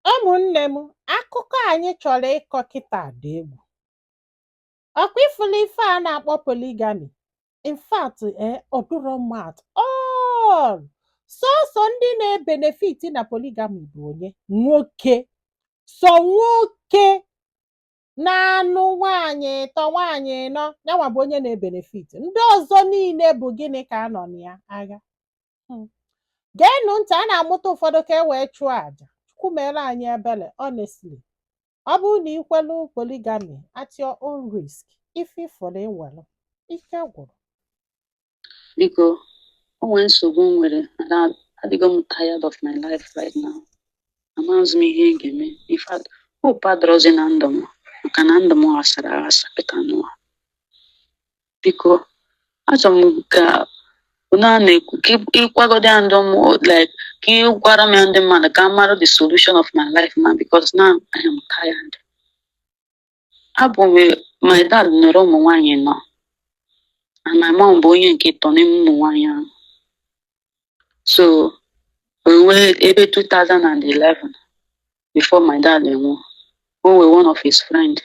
Ụmụnne m, akụkọ anyị chọrọ ịkọ kịta dị egwu. Ọkwa ifulu ife a na-akpọ polygamy. In fact, ọ dịrọ mma at all. Sọsọ ndị na-ebenefit na polygamy bụ onye nwoke. Sọ nwoke na-anụ nwaanyị ịtọ, nwaanyị ịnọ, yanwa bụ onye na-ebenefit. Ndị ọzọ niile bụ gịnị ka a nọ na ya agha. Geenụ ntị, a na-amụta ụfọdụ ka e wee chụọ àjà. Chukwu meere anyị ebele, honestly. Ọ bụrụ na ị kwelu polygamy at your own risk, ife ịfụrụ iwelu, ike gwụrụ. Biko, o nwere nsogbu m nwere and adịgo m tired of my life right now. Amaghịzi m ihe m ga-eme. In fact, hope adịrọzi na ndụ m maka na ndụ m ghasara aghasa kịta nụwa. Biko, achọrọ m ka unu a na-ekwu ka ịkwagodo ya ndụ m, like ka ị gwara m ya ndị mmadụ ka m mara the solution of my life now, because now I am tired. Abụ m, my dad nụrụ ụmụ nwaanyị nọ and my mom bụ onye nke ịtọ n'ime ụmụ nwaanyị ahụ. So, o nwee ebe 2011, before my dad nwụọ, o nwee one of his friend,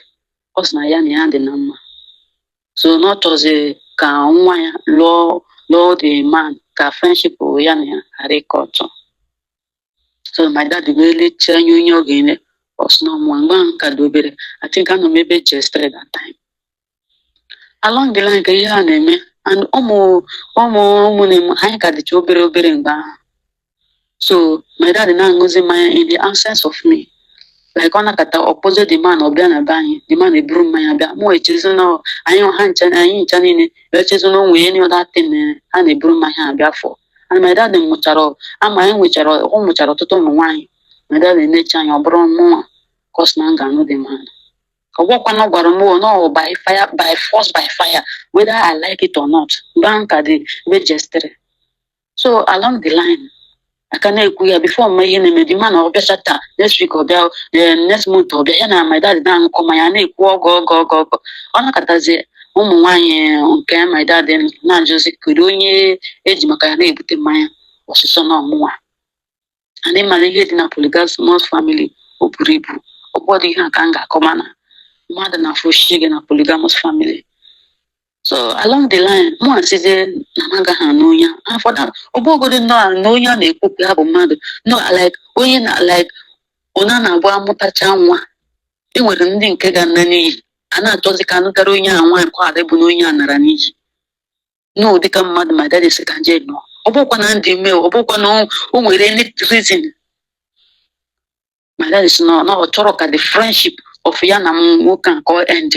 ọ sị na ya na ya dị na mma. So na ọ chọzi ka nwa ya lụọ the man ka friendship ya na ya ghara ịkọ ọtọ. So my dad wee lechaa anya onye ọ ga-eme, ọ sị na ọmụwa. Mgbe ahụ m ka dị obere, I think anọ m ebe JS3 that time. Along the line ka ihe a na-eme and ụmụ ụmụnne m, anyị ka dịcha obere obere mgbe ahụ. So my dad na-aṅụzi mmanya in the absence of me. Like ọ nakọta ọkpọzie the man, ọ bịa na be anyị, the man eburu mmanya bịa, mụ echezi na anyị ha ncha, anyị ncha niile echezi na o nwere any other thing ha na-eburu mmanya abịa for. And my dad mụchara ama anyị nwechara, ọ mụchara ọtụtụ ụmụ nwaanyị. My dad na-enecha anya, ọ bụrụ mụnwa ka ọ sị na m ga-anụ the man. Ọ gwakwana gwara m no by fire, by force, by fire, whether I like it or not. Mgbe ahụ ka dị ebe JS3. So along the line, aka na-ekwu ya, before mma ihe na-eme, the man ọ bịacha taa, next week ọ bịa, next month ọ bịa, ya na my dad na-aṅụkọ mmanya, na-ekwu ọgọ ọgọ ọgọ ọgọ. Ọ nakọtazi ụmụ nwaanyị nke my dad na-ajụzi kedu onye eji maka ya na-ebute mmanya ọsịsọ na ọmụnwa. Anyị mara ihe dị na polygamous family, o buru ibu. Ụfọdụ ihe a ka m ga-akọ, mana mmadụ na-afụshi gị na polygamous family. So along the line, mụ asịzie na m agaghị anụ onye afọdụ ọbụgodi nnọọ na onye a na-ekwu ya bụ mmadụ no, like onye na like onye a na-abụ amụtacha nwa, e nwere ndị nke ga-ana n'iyi, a na-achọzi ka anụtara onye a nwaanyị ka ọ ghara ịbụ na onye a nara n'iyi no dịka mmadụ. Ma daddy sị ka nje nọ, ọ bụkwa na ndị ime, ọ bụkwa na o nwere any reason. My daddy sị na ọ chọrọ ka the friendship of ya na m nwoke a ka ọ end,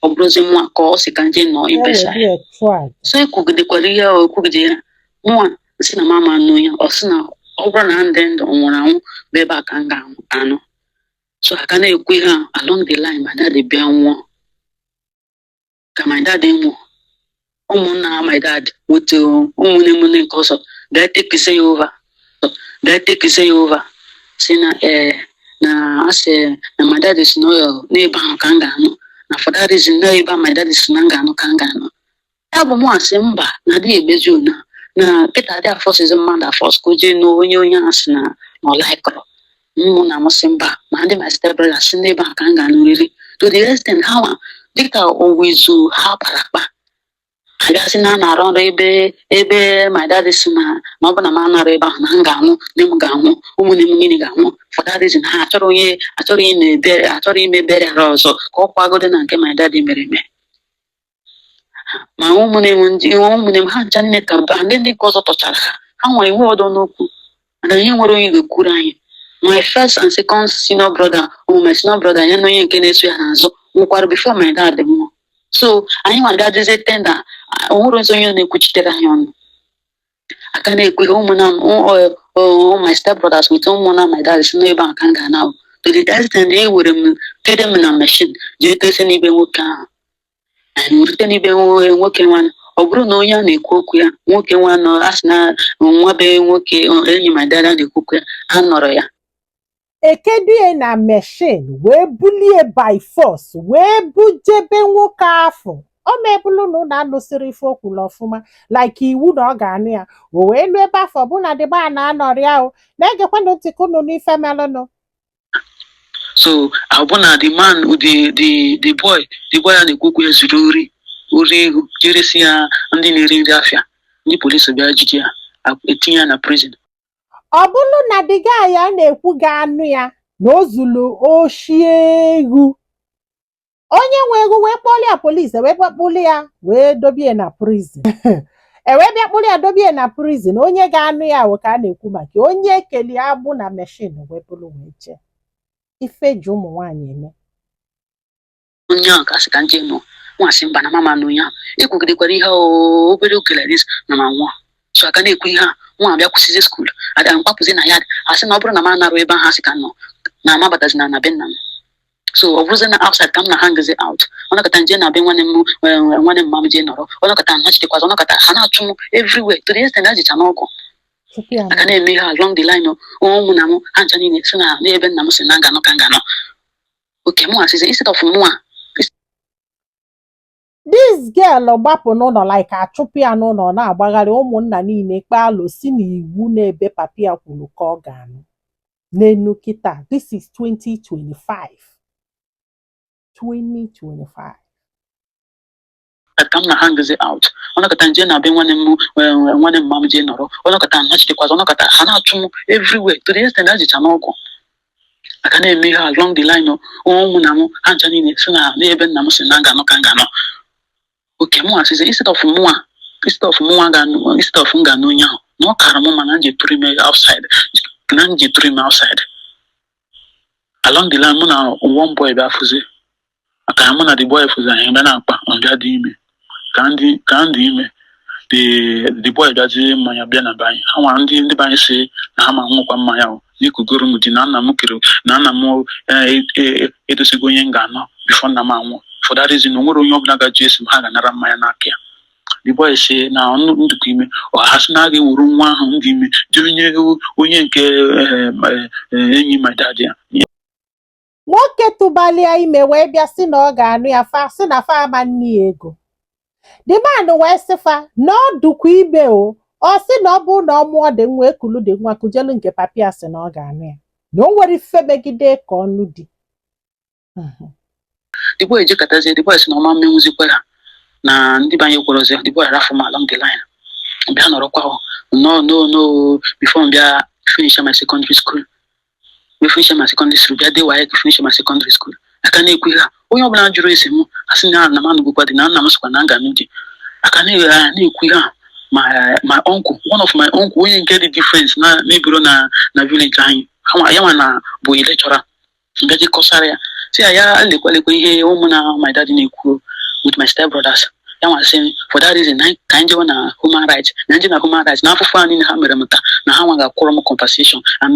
ọ bụrụzi nwa ka ọ sị ka nje nọ ibesa ya. So ekwugidekwara ihe o ekwugide ya, mụnwa sị na mama anụ ya, ọ sị na ọ bụrụ na ndị ndụ nwụrụ anwụ bụ ebe a ka m ga-anụ. So aka na-ekwu ihe a, along the line, my daddy bịa nwụọ. Ka my daddy nwụọ, ụmụnna my dad wete ụmụnne m ndị nke ọzọ bịa tekise ya over, bịa tekise ya over, si na ee, na asị na my daddy si na n'ebe ahụ ka m ga-anụ, na for that reason na ebe my daddy si na m ga-anụ ka m ga-anụ. Ya bụ mụ asị mba, na adịghị emezi ona na kịta, adị afọsizi mmadụ afọs ka o jee nụ onye ahụ sị na ọ laikọrọ mụ na mụ. Sị mba, ma ndị my step brother si n'ebe ahụ ka m ga-anụrịrị. To the extent ha nwa dịka owizu ha kpara akpa, abịasị na a na-arụ ọrụ ebe my daddy si na ọ bụ na m anara ebe ahụ na m ga-anwụ, nne m ga-anwụ, ụmụnne m niile ga-anwụ. For that reason, ha achọrọ onye achọrọ ime ebere, achọrọ ime ebere ara ọzọ ka ọ kwagodo na nke my daddy mere eme. Ma ụmụnne m, ndị ụmụnne m, ha ncha nne ka ndị nke ọzọ tọchara ha, ha nwere iwe ọdọ n'okwu, mana ihe nwere onye ga-ekwuru anyị. My first and second senior brother, ụmụ my senior brother ya na onye nke na-eso ya n'azụ nwụkwara before my dad nwụọ. So anyị nwa bịa tender, onwere ozi onye na-ekwuchitere anyị ọnụ. Aka na-ekwu ihe, ụmụnna m, my step brothers with ụmụnna my dad si n'ebe a ka m ga-ana. To the extent e were m kede m na machine jee tose n'ibe nwoke ahụ. Anyị rute n'ibe nwoke nwanne, ọ bụrụ na onye a na-ekwu okwu ya, nwoke nwa nọ, a sị na nwa be nwoke enyi my dad a na-ekwu okwu ya anọrọ ya. Ekedie na machine wee bulie by force wee bujebe nwoke afọ o mebụlụ na ụnụ anụsịrị ife o kwuru ọfụma, like iwu na ọ ga-anụ ya, o wee lụọ ebe afọ bụ na dịba na anọrịa o na-egekwanụ ntị ka unu n'ife melụnụ. So ọbụna the man, the boy a na-ekwu okwu ya zuru ori ego, jeresi ya ndị na-eri nri afịa. Ndị polisi bịa jide ya, etinye ya na prison. Ọ bụrụ na the guy a na-ekwu ga-anụ ya na o zulu oshi egwu, onye nwe egwu wee kpọrọ ya polisi, wee kpụrụ ya wee dobie na prison, e wee bịa kpụrụ ya dobie na prison. Onye ga-anụ ya wụ ka a na-ekwu maka onye ekeli agbụ na machine wee bụrụ wee jee ife ji ụmụ nwaanyị eme. Onye ahụ ka sị ka nje nọ nwa sị mba na mama nụ ya ekwugidekwara ihe o obere oge like this na ma nwụọ. So aka na-ekwu ihe a, nwa abịa kwụsịzi school, ada mkpapụzi na ya, asị na ọ bụrụ na m anarụ ebe ahụ, asị ka nọ na amabatazi na be nna m. So ọ bụrụzi na outside ka m na hangizi out. Ọnọkọta nje na be nwanne m, nwanne m, ma m jee nọrọ, ọnọkọta nnachitekwazị, ọnọkọta ha na-achụ m everywhere to the extent na jicha n'ọgwụ. Tupu ya aka na-eme ihe along the line, ụmụ na m ha ncha niile si na n'ebe nna m si na nga nọ ka nga nọ oke mụ asịzi instead of mụa. This girl gbapụ n'ụlọ, like achụpụ ya n'ụlọ, ọ na-agbagharị. Ụmụnna niile kpee alụ si n'iwu na-ebe papa ya kwuru ka ọ ga-anụ n'enu kịta. This is 2025, 2025. Ka m na hangizi out, ọnọkọta nje na be nwanne m, nwanne m, ma m jee nọrọ, ọnọkọta nnachitekwazị, ọnọkọta ha na-achụ m everywhere to the extent na jicha n'ọgwụ. Aka na-eme ihe along the line, ụmụ na m ha ncha niile si na n'ebe nna m si na nga nọ ka nga nọ oke mụ asịzi instead of mụa ga-anụ, instead of m ga-anụ onye ahụ, na ọ kara m ma na m ji tụrụ ime outside, na m ji tụrụ ime outside. Along the line, mụ na one boy bịa fụzi, maka mụ na the boy fụzi, anyị bịa na-akpa, ọ bịa dị ime ka ndị ime. The boy bịazie mmanya bịa na be anyị, ha nwa ndị be anyị si na ha ma nwụkwa mmanya o n'ikugoro m di na nna m kere na nna m edosigo onye m ga-anọ before nna m anwụ. For that reason, o nwere onye ọbụla ga-ajụ esi m, ha ga-anara mmanya n'aka ya. The boy si na ndụkọ ime ọ ha sị na a ga-ewuru nwa ahụ ndị ime dị onye nke enyi my dad ya. Nwoke tụbalịa ime wee bịa sị na ọ ga-anụ ya, fa sị na fa ama nne ya ego. The man wee sị fa na ọ dụkwa ime o. Ọ sị na ọ bụrụ na ọ mụọ dị nwa, ekulu dị nwa kujelu nke papi ya sị na ọ ga-anụ ya, na o nwere ife megide ka ọnụ di. The boy ejekọtazie, the boy sị na ọma mmenwuzikwa ya na ndị be anyị kwọrọzi. The boy arafụ m along the line, bịa nọrọkwa o. No, no, no, before m bịa finish my secondary school, bịa finish my secondary school, bịa dee WAEC, finish my secondary school, aka na-ekwu ha, onye ọbụla jụrụ esi m, asị na na m anụgokwa dị na nna m sịkwa na m ga-anụ di. Aka na-ekwu ha, my uncle, one of my uncle, onye nke dị difference na n'ebiro na village anyị, ha nwa ya nwa na bụ lecturer, ngaji kọsara ya, si ya ya lekwa lekwa ihe ụmụ na my daddy na-ekwu with my step brothers. Ya nwa sị for that reason na ka anyị jewe na human rights, na nje na human rights, na afụfụ a niile ha mere m taa, na ha nwa ga-akwụrụ m compensation and